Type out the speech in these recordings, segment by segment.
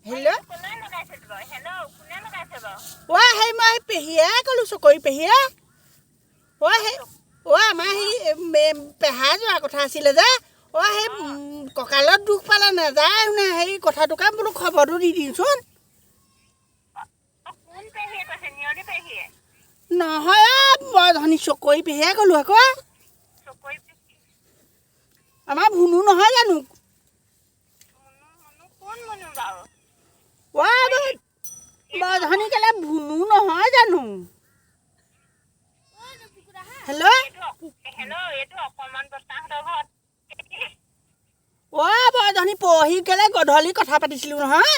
Hello'. অ' সেই মই পেহীয়ে ক'লোঁ, চকৰি পেহীয়ে। অ' সেই অ' আমাৰ সেই পেহা যোৱা কথা আছিলে যে, অ' সেই কঁকালত দুখ পালে নাযায় নে, সেই কথাটোকে বোলো খবৰটো দি দিওঁচোন। নহয় অ' মই ধনী চকৰি পেহীয়ে ক'লোঁ আকৌ। আমাৰ ভুনু নহয় জানো? বৰধনী কেলে ভুনু নহয় জানো? হেল্ল'। অ' বৰধনী পৰহি কেলে গধূলি কথা পাতিছিলোঁ নহয়।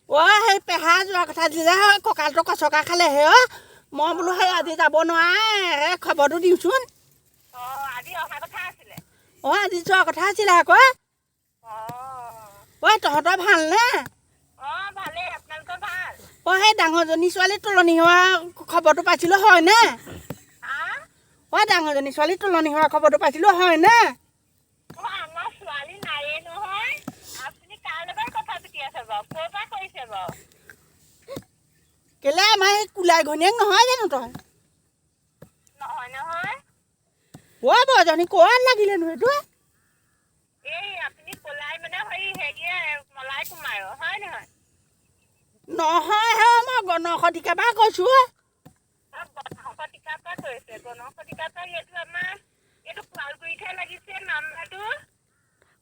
অ' সেই পেহা যোৱা কথা আছিলে যে, কঁকালটো কচকা খালে হে। অ' মই বোলো সেই আজি যাব নোৱাৰে, খবৰটো দিওঁচোন। অ' আজি যোৱা কথা আছিলে আকৌ। অ' তহঁতৰ ভালনে? অ' সেই ডাঙৰজনী ছোৱালী তোলনি হোৱা খবৰটো পাইছিলোঁ হয়নে? অ' ডাঙৰজনী ছোৱালী তোলনি হোৱা খবৰটো পাইছিলোঁ হয়নে? কেলে আমাৰ সেই কোলাই ঘৈণীয়েক নহয় জানো তই? অ' বৰজনী ক'ত লাগিলেনো এইটো? নহয় হে, মই গণশতিকাৰ পৰা কৈছোঁ।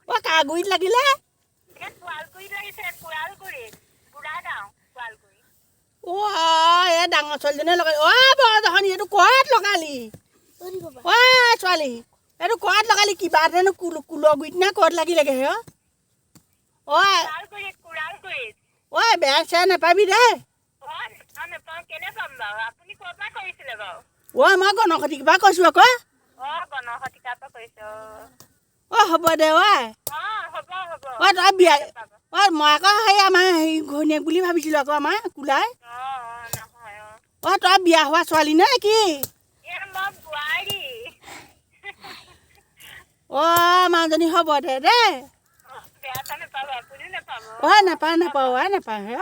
অ' কাগুৰিত লাগিলে? অ' এই ডাঙৰ ছোৱালীজনীয়ে লগাই। অ' বৰজনী এইটো ক'ত লগালি? অ' ছোৱালী এইটো ক'ত লগালি? কিবা হেনো কুলৰ গুৰিত নে ক'ত লাগিলেগে হে? অ' ঐ বেয়া চেয়া নাপাবি দেই। অ' মই গণখতিৰ পৰা কৈছোঁ আকৌ। অ' হ'ব দে। ঐ অ' তই বিয়া। অ' মই আকৌ সেই আমাৰ হেৰি ঘৈণীয়েক বুলি ভাবিছিলোঁ আকৌ, আমাৰ কোলাই। অ' তই বিয়া হোৱা ছোৱালী নে কি? অ' মাজনী হ'ব দে দেই। অ' নাপাওঁ নাপাওঁ, অ' নাপাওঁ হে।